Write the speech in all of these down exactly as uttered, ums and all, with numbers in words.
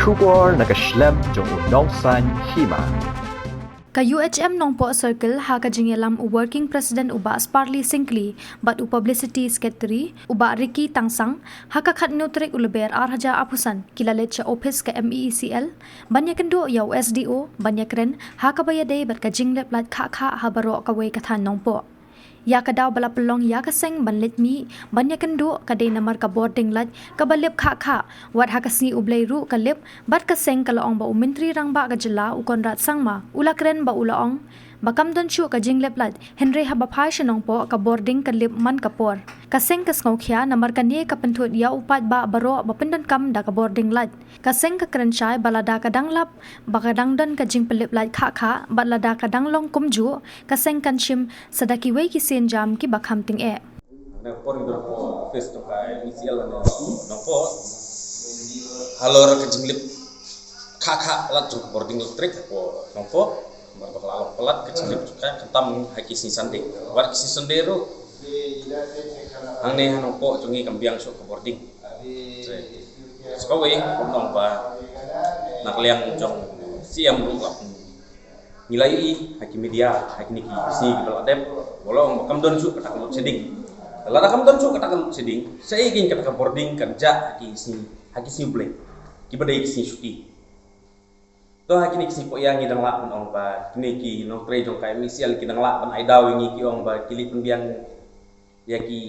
Khubor na ka shlem jong u Nongsaiñ Hima. Ka U H M Nongpoh Circle ha ka jingïalam u Working President u Bah Sparly Syngkli bad u Publicity Secretary u Bah Ricky Tangsang ha ka khatngut tarik u Lber ar hajar arphew san ki la leit sha ophis ka M E E C L ban ïakynduh ïa u S D O ban ïakren ha kaba ïadei bad ka jinglip lait khah khah ha baroh kawei ka thaiñ Nongpoh. Ïa ka daw ba la pynlong ïa ka seng ban leit mih ban ïakynduh ka dei namar ka bording lait kaba lip khah khah, wat ha ka sngi U Blei ruh ka lip, bad ka seng ka la ong ba u Myntri Rangbah ka jylla u Conrad Sangma u la kren ba u la ong ba kam don shuh ka jinglip lait, hynrei haba phai sha Nongpoh ka bording ka lip man ka por. Ka seng ka sngewkhia namar kane ka pynthut ïa u paidbah baroh ba pyndonkam da ka bording lait. Ka seng ka kren shai ba lada ka dang lap ba ka dang don ka jingpynlip lait khah khah bad lada ka dang long kumjuh, ka seng kan shim sa da kiwei ki sienjam kiba kham tyngeh. Nang por ngi don hapoh office jong ka M E C L na Nongpoh. Halor ka jinglip khah khah lait jong ka bording electric hapoh Nongpoh. Namar ba ka la long palat ka jinglip jong ka, khamtam ha ki sngi Sunday. Wat ki sngi Sunday ruh, hangne ha Nongpoh jong ngi kam biang shuh ka bording. Te sa kawei, kumno ba na ka liang jong C M ruh la pyn- ngi la ïohi ha ki media ha kine ki sngi kiba la dep, ba la ong ba kam don shuh kata ka load shedding. Lada kam don shuh kata ka load shedding, shaei kein kata ka bording kan jah ha ki sngi, ha ki sngi U Blei, kiba dei ki sngi shuti. To ha kine ki sngi poh ïa ngi dang lah ban ong ba kine ki nongtrei jong ka M E C L ki dang lah ban ai daw ïa ngi, ki ong ba ki leit pynbiang ïa ki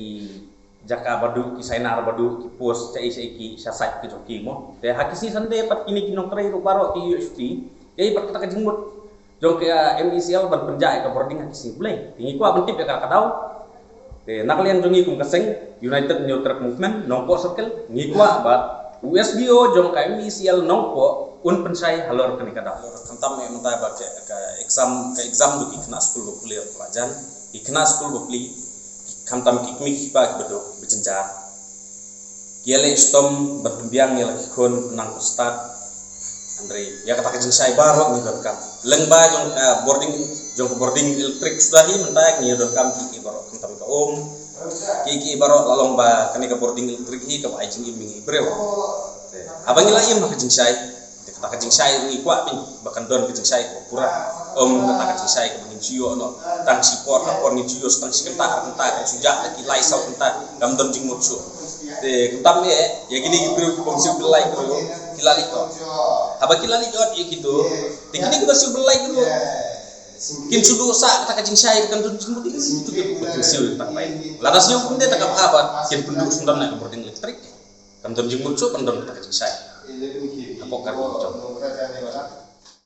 jaka ba duh, ki sainar ba duh, ki post shaei shaei ki sha site ki jong ki mo. Te ha ki sngi Sunday pat kine ki nongtrei ruh baroh ki ïoh shuti. Te pat kata ka jingmut jong ka M E C L ban pynjah ïa ka bording ha ki sngi U Blei. Te ngi kwah ban tip ïa ka, ka daw. Te na ka liang jong ngi kum ka seng United Neo Trek Movement Nongpoh Circle, ngi kwah ba u S D O jong ka M E C L Nongpoh un pynshai halor kane ka daw. Khamtam eh mynta ba ka, ka exam, ka exam jong ki khynnah skul ba pule la jan, ki khynnah skul ba pule, khamtam ki kmie ki kpa kiba duk ba jynjar. Ki ïaleh shitom ban pynbiang ïa la ki khun nang ka stad. Hynrei ïa kata ka jingshai baroh ngi donkam. Lyngba jong ka bording, jong ka bording electric suda hi mynta ngi donkam ki ki baroh, khamtam ka um. Ki ki baroh la long ba kane ka bording electric hi kaba ai jingim ïa ngi briew. Te haba ngi la im ha ka jingshai, te kata ka jingshai ngi kwah pyn ba kan don ka jingshai kaba pura. Ym kata ka jingshai kaba ngin shu ïoh noh tang shi por, ha por ngin shu ïoh tang shi kynta, ar kynta, kan shu jah da ki lai saw kynta, kam don jingmut shuh. Te khamtam eh ïa kine ki briew ki bym siew byllait ruh ki la leit ot. Haba ki la leit ot ïa kito, te kine kiba siew byllait ruh kin shu duh sah kata ka jingshai, kan don jingmut ïa kito kiba kin siew tang bai. Lada siew kumne, te ka bha ba kin pynduh sngewdon na ka bording electric. Kam don jingmut shuh ban don kata ka jingshai hapoh ka ri jong.